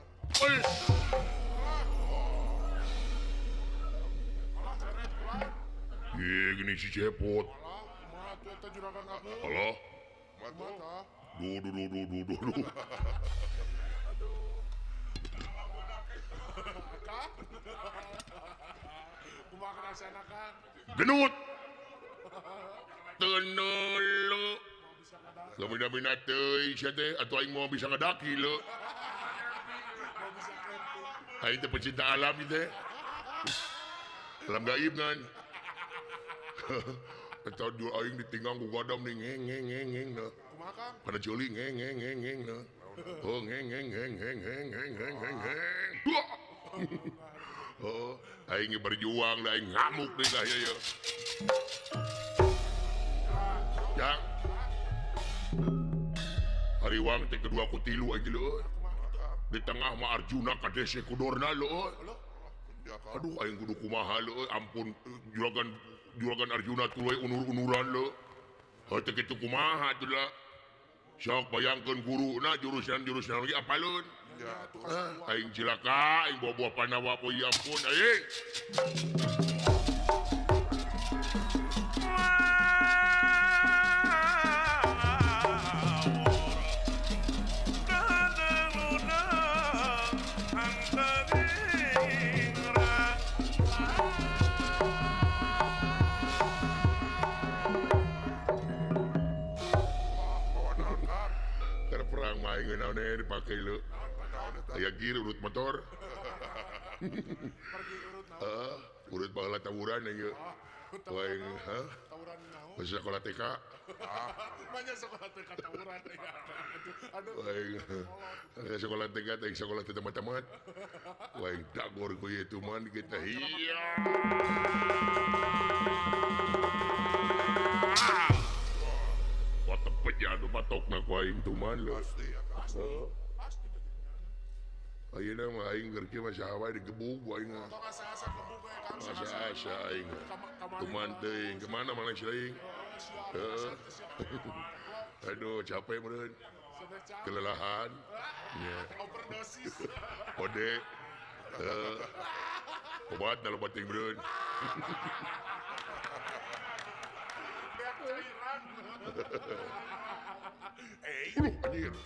Ye gini si cepot. Alah. Duh duh duh duh duh duh. Genut tenolo lamina-mina teuing sia teh atuh aing moal bisa ngadaki leu. Aing teh pecinta alam ieu teh. Alam gaib ngan. Eta dua aing ditinggang ku gadam nih ngeng ngeng ngeng ngeng na. Kana ceuli ngeng ngeng ngeng ngeng na. Oh ngeng ngeng ngeng ngeng ngeng ngeng ngeng ngeng ngeng. Oh, aing berjuang lah, aing ngamuk deui lah ieu. Jang. Hariwang teh kedua ku tilu aing leuh. Di tengah mah Arjuna ka dese ku Dorna leuh. Aduh aing kudu kumaha leuh, ampun juragan juragan Arjuna tuluy unur-unuran leuh. Heuh teh kitu kumaha atuh lah. Sok bayangkeun guruna jurusan-jurusan lagi apaleun. Aing cilaka, aing bawa-bawa Pandawa poe ampun aing. Keur perang mah aing naon dipake leuh. Aya gear urut motor. Urut baheula tawuran ieu. Lain hah? Masih sekolah TK.
Banyak sekolah TK tawuran.
Lain sekolah TK teh sekolah teh tamat-tamat. Lain dagor ku ieu tuman kita. Iya. Watep pejanu patokna ku aing tuman leuh.
Pasti ya, pasti.
Ayeuna mah aing keur kieu mah saha wae digebug ku aing mah.
Tong asa-asa gebug we Kang.
Asa-asa aing. Tuman teuing kemana malah teuing. Heeh. Aduh capek meureun. Kelelahan. Nya.
Overdosis.
Kode. Heeh. Obat da loba teuing meureun.
Beak cairan.
Eh, anjir.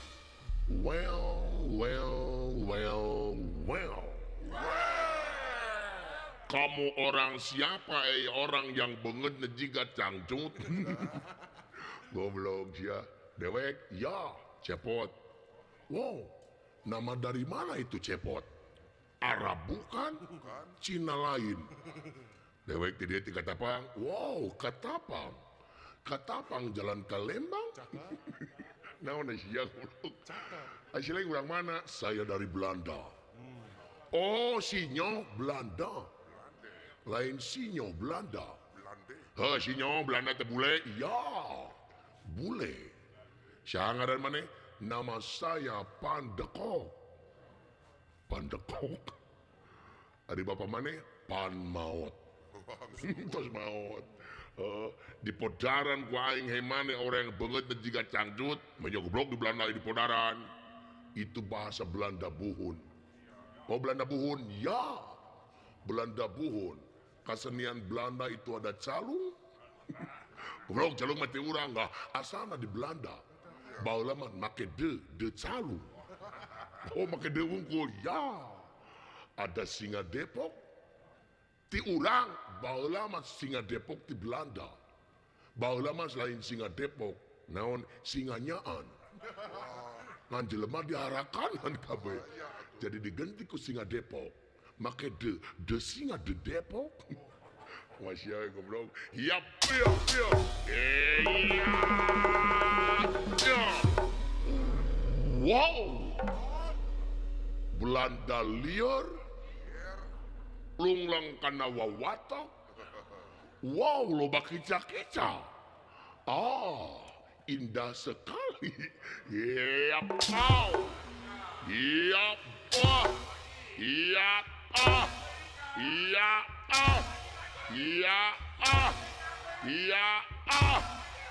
Well, well, well, well. Kamu orang siapa, eh? Orang yang banget jiga cangcut. Goblok sia. Dewek, ya, cepot. Wow, nama dari mana itu Cepot? Arab bukan, Cina lain. Dewek ti dieu ti Katapang. Wow, Katapang. Katapang jalan ke Lembang. Naon sia goblok. Asli urang mana? Saya dari Belanda. Oh, sinyo Belanda. Lain sinyo Belanda. Heh, sinyo Belanda teh bule. Iya. Bule. Saha ngaran maneh? Nama saya Pandekok. Pandekok. Ari bapak maneh? Pan maot. Tos maot. Di Podaran ku aing he maneh orang beungeut jiga cangcut, mah goblok di Belanda di Podaran. Itu bahasa Belanda buhun. Oh Belanda buhun? Ya. Belanda buhun. Kasenian Belanda itu ada calung. Goblok calung mati urang enggak. Asalna di Belanda. Baheula mah make de calung. Oh make de wungkul. Ya. Ada singa Depok ti urang, baheula mah singa Depok ti Belanda. Baheula mah selain singa Depok, naon singa nyaan. Ngan jelema diharakanan kabeh. Jadi diganti ku singa Depok. Make de singa de Depok. Masya goblok. Yap yap yap. Iya. Wow. Belanda liar. Lunglang kana wawatok. Wow, loba kica-kica. Ah, indah sekali. Yap, au. Yap, ah. Yap, ah. Ya, ah. Ya, ah. Ya, ah.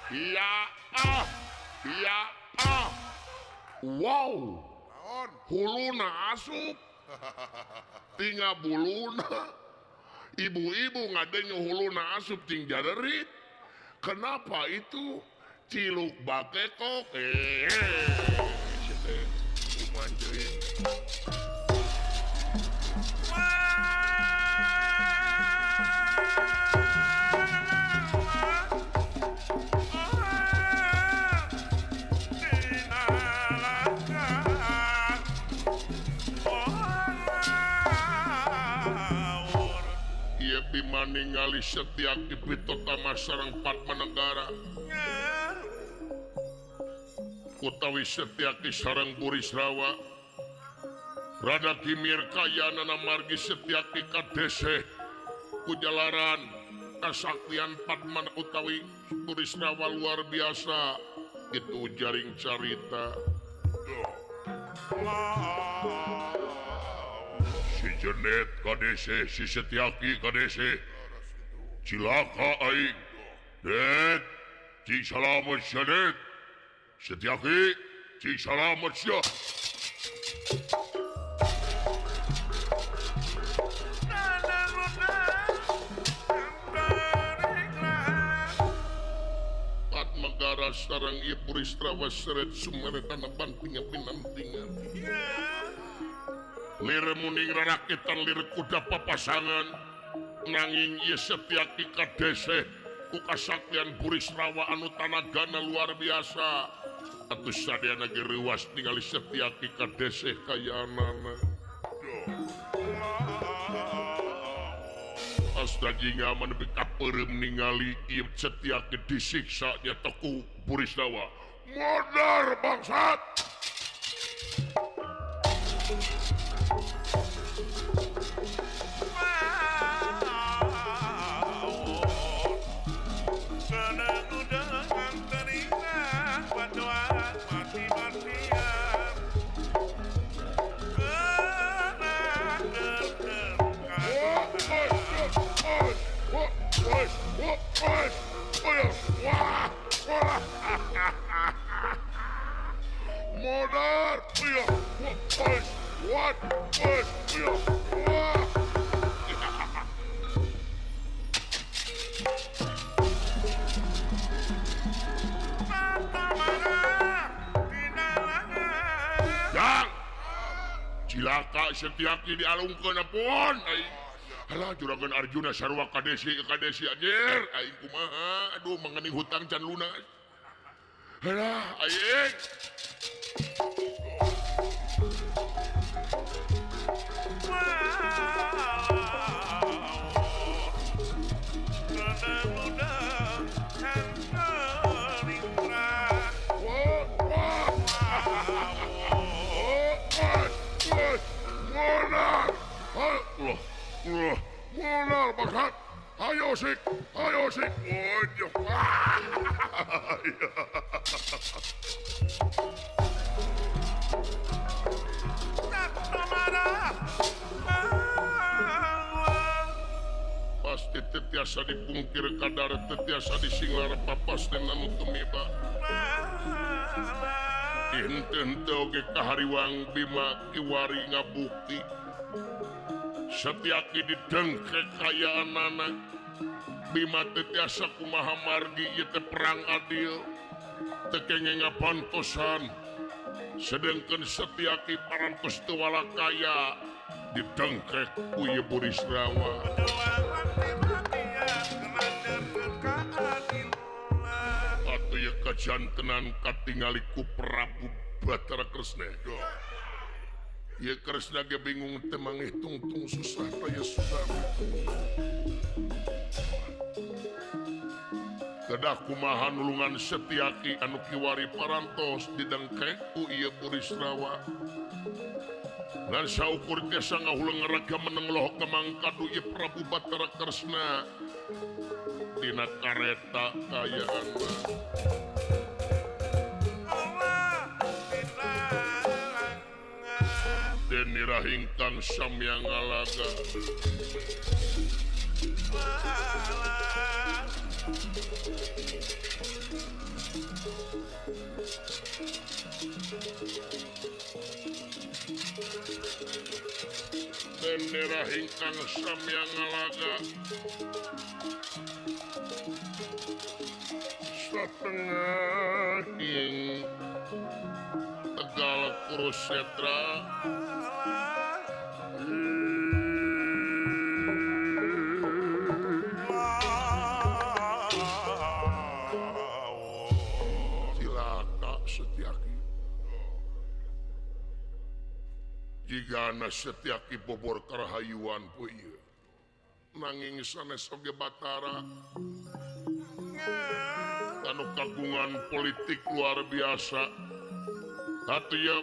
Ya, ah. Ya, ah. Wow. Huluna asup. Tinggal buluna. Ibu-ibu ngadenge huluna asup ting jarerit. Kenapa itu? Ciluk bakekok. Ningali Setyaki pitotama sareng Padmanegara utawi Setyaki sareng Burisrawa rada kimir kayanana margi Setyaki kadeseh kujalaran kasaktian Padman utawi Burisrawa luar biasa. Itu jaring carita. Si Jenet kadeseh, si Setyaki kadeseh. Cilaka aing. Det, cing salamet sia det. Setyaki, cing salamet sia. Padmagara sareng ieu Burisrawa seret sumeretana bantingan pinantingan. Lir muning rarakitan lir kuda papasangan. Nanging ieu Setyaki kadeseh ku kasaktian Burisrawa anu tanagana luar biasa. Atuh sadayana ge reuwas ningali Setyaki kadeseh kayaanana. Asta jingga mah nepi ka peureum ningali ieu Setyaki disiksa nya ku Burisrawa. Modar bangsat. Modar. What? Jang, cilaka Setyaki dialungkeun pun. Alah juragan Arjuna sarua kadesi kadesi anjir. Aing kumaha? Aduh mangani hutang can lunas. Alah aing. Ayo sik, ayo sik. Pasti tetiasa dipungkir kadar tetiasa disinglar papas dengan tumiba. Henteu-henteu oge kahariwang Bima kiwari ngabukti. Setiaki didengkek kayaanana. Bima teu tiasa kumaha margi ieu teh perang adil. Teu kenging ngabantosan. Sedengkeun Setiaki parantos teu walakaya didengkek ku ieu Burisrawa. Atuh ieu kajantenan katingali ku Prabu Batara Kresna. Ieu Kresna ge bingung teu mangih tungtung susah taya sudama. Kedah kumaha nulungan Setiaki anu kiwari parantos didengkek ku ieu Burisrawa. Ngan saukur tiasa ngahuleng raga meneng lohok kemangkadu ieu Prabu Batara Kresna dina kareta kayaan. Denira hingkang samyang ngalaga. Denira hingkang samyang ngalaga. Satengah ing Tegal Kurusetra. Cilaka Setiaki. Jigana Setiaki bobor karahayuan poe ieu. Nanging sanes oge Batara anu kagungan politik luar biasa. Atuh ieu